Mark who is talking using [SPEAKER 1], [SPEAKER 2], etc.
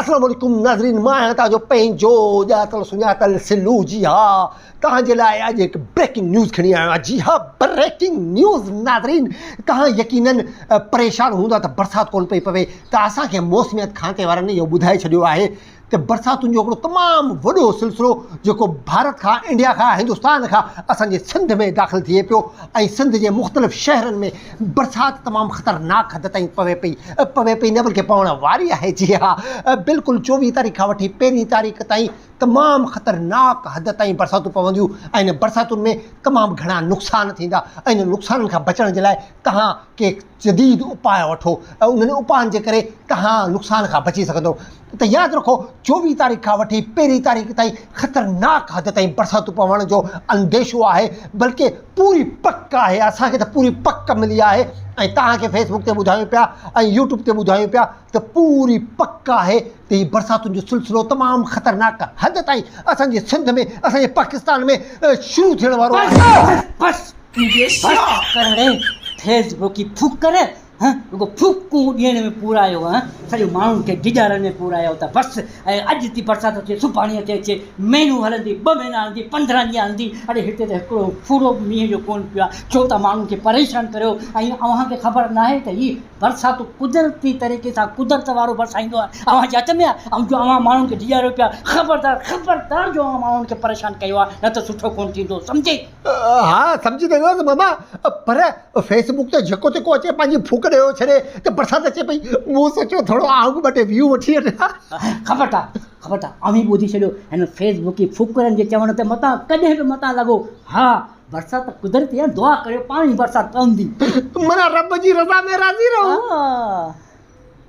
[SPEAKER 1] اسلام عليڪم ناظرين مان آهيان توهان جو پنهنجو ڄاتل سڃاتل سلو جي ها توهان جي لاء اڄ هڪ بريڪنگ نيوز کڻي آيو آهيان جي ها بريڪنگ نيوز ناظرين توهان يقينن پريشان هوندا ته برسات ڪون پئي پوي ته اسان کي موسميات کاتي وارن اهو ٻڌائي ڇڏيو آهي ته برساتن جو هڪڙو تمام وڏو سلسلو جيڪو ڀارت کان انڊيا کان هندستان کان اسان جي سنڌ ۾ داخل ٿئي پيو ۽ سنڌ جي مختلف شهرن ۾ برسات تمام خطرناڪ حد تائين پوي پئي پوي پئي نه بلڪه پوڻ واري آهي جي ها بلڪل چوويهه تاريخ کان وٺي پهرين تاريخ تائين تمام خطرناڪ حد تائين برساتون پونديون ۽ ان برساتن ۾ تمام گهڻا نقصان ٿيندا ۽ ان نقصانن کان بچڻ جي لاء توهان ڪي جديد اپاء وٺو ۽ انهن اپائن جي ڪري توهان نقصان کان بچي سگهندو ته ياد رکو چوويهه تاريخ کان وٺي پهرين تاريخ تائين خطرناڪ حد تائين برساتون پوڻ جو انديشو آهي بلڪه پوري پڪ آهي اسان کي ته پوري پڪ ملي آهي ۽ توهان کي فيسبوڪ تي ٻڌايون پيا ۽ يوٽيوب تي ٻڌايون پيا ته پوري پڪ آهي ته هي برساتن جو سلسلو تمام خطرناڪ حد تائين اسان جي سنڌ ۾ اسان جي پاڪستان ۾ شروع ٿيڻ وارو آهي.
[SPEAKER 2] بس بس ڪر ڙي فيس بڪي ڦوڪ ڪر هن رڳو ڦوڪون ڏيڻ ۾ پورايو هن سڄو ماڻهن کي ڊيڄارڻ ۾ پورايو ته بس ۽ اڄ ٿي برسات اچي سڀاڻي اچي اچي مهينو هلندي ٻه مهينا هلندي پندرهن ڏينهن هلندي اڙي هتي ته هڪڙو ڦڙو به مينهن جو ڪونه پيو آهي ڇو ته ماڻهن کي پريشان ڪريو ۽ اوهان کي خبر ناهي ته هي برساتون قدرتي طريقي سان قدرت وارو برسائيندو آهي اوهان جي هٿ ۾ آهي ۽ جو اوهان ماڻهن کي ڊيڄاريو پيا خبردار خبردار جو اوهان ماڻهن کي پريشان ڪيو آهي نه ته سٺو ڪونه ٿيندو سمجهي.
[SPEAKER 1] ها سمجهي ته ويس ماما پر فيس بڪ تي جيڪو تيڪو اچي پنهنجي ڦوڪ ڏيو ڇڏي ته برسات اچي پئي مون سوچيو ٿورو آئون به ٻه ٽي ويو وٺي وٺان.
[SPEAKER 2] خبردار خبردار اوهين ٻڌي ڇڏيو هن فيس بڪي ڦوڪرن جي چوڻ تي متان ڪڏهن به متان لڳو ها برسات قدرتي آهي دعا ڪريو پاڻ ئي برسات پوندي.
[SPEAKER 1] معنيٰ رب جي رضا ۾ راضي رهو.
[SPEAKER 2] ها.